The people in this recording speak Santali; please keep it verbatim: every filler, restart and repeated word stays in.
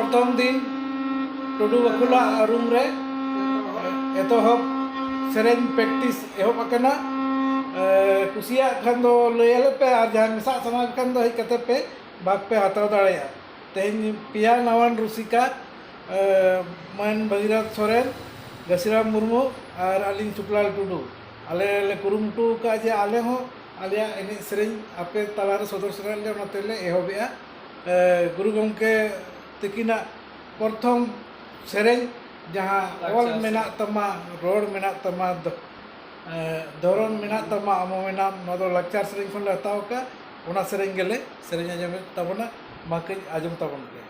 ᱯᱨᱚᱛᱷᱚᱢ ᱫᱤᱱ ᱴᱩᱰᱩ ᱵᱟᱠᱷᱩᱞᱟᱜ ᱨᱩᱢ ᱨᱮ ᱮᱛᱚᱦᱚᱵ ᱥᱮᱨᱮᱧ ᱯᱨᱮᱠᱴᱤᱥ ᱮᱦᱚᱵ ᱟᱠᱟᱱᱟ᱾ ᱮ, ᱠᱩᱥᱤᱭᱟᱜ ᱠᱷᱟᱱ ᱫᱚ ᱞᱟᱹᱭ ᱟᱞᱮ ᱯᱮ, ᱟᱨ ᱡᱟᱦᱟᱸᱭ ᱢᱮᱥᱟᱜ ᱥᱟᱱᱟ ᱠᱷᱟᱱ ᱫᱚ ᱦᱮᱡ ᱠᱟᱛᱮ ᱯᱮ ᱵᱷᱟᱜᱽ ᱯᱮ ᱦᱟᱛᱟᱣ ᱫᱟᱲᱮᱭᱟᱜᱼᱟ᱾ ᱛᱮᱦᱮᱧ ᱯᱮᱭᱟ ᱱᱟᱣᱟᱱ ᱨᱩᱥᱤᱠᱟ, ᱮ, ᱢᱟᱹᱱ ᱵᱷᱟᱹᱜᱤᱨᱚᱛᱷ ᱥᱚᱨᱮᱱ, ᱜᱟᱹᱥᱤᱨᱟᱢ ᱢᱩᱨᱢᱩ ᱟᱨ ᱟᱹᱞᱤᱧ ᱥᱩᱠᱞᱟᱞ ᱴᱩᱰᱩ, ᱟᱞᱮ ᱞᱮ ᱠᱩᱨᱩᱢᱩᱴᱩ ᱟᱠᱟᱫᱼᱟ ᱡᱮ ᱟᱞᱮ ᱦᱚᱸ ᱟᱞᱮᱭᱟᱜ ᱮᱱᱮᱡ ᱥᱮᱨᱮᱧ ᱟᱯᱮ ᱛᱟᱞᱟᱨᱮ ᱥᱚᱫᱚᱨ ᱥᱟᱱᱟᱭᱮᱫ ᱞᱮᱭᱟ, ᱚᱱᱟᱛᱮᱞᱮ ᱮᱦᱚᱵᱮᱜᱼᱟ᱾ ᱮ, ᱜᱩᱨᱩ ᱜᱚᱢᱠᱮ ᱛᱤᱠᱤᱱᱟᱜ ᱯᱨᱚᱛᱷᱚᱢ ᱥᱮᱨᱮᱧ, ᱡᱟᱦᱟᱸ ᱚᱞ ᱞᱟᱠᱪᱟᱨ ᱢᱮᱱᱟᱜ ᱥᱮᱨᱮᱧ᱾ ᱛᱟᱢᱟ, ᱨᱚᱲ ᱢᱮᱱᱟᱜ ᱛᱟᱢᱟ, ᱫᱚ-, ᱮ, ᱫᱷᱚᱨᱚᱢ ᱢᱮᱱᱟᱜ ᱛᱟᱢᱟ, ᱟᱢ ᱦᱚᱸ ᱢᱮᱱᱟᱢ, ᱱᱚᱣᱟ ᱫᱚ ᱞᱟᱠᱪᱟᱨ ᱥᱮᱨᱮᱧ ᱠᱷᱚᱱ ᱞᱮ ᱦᱟᱛᱟᱣ ᱟᱠᱟᱫᱼᱟ᱾ ᱚᱱᱟ ᱥᱮᱨᱮᱧ ᱜᱮᱞᱮ ᱥᱮᱨᱮᱧ ᱟᱸᱡᱚᱢᱮᱫ ᱛᱟᱵᱚᱱᱟ, ᱢᱟ ᱠᱟᱹᱡ ᱟᱸᱡᱚᱢ ᱛᱟᱵᱚᱱ ᱯᱮ᱾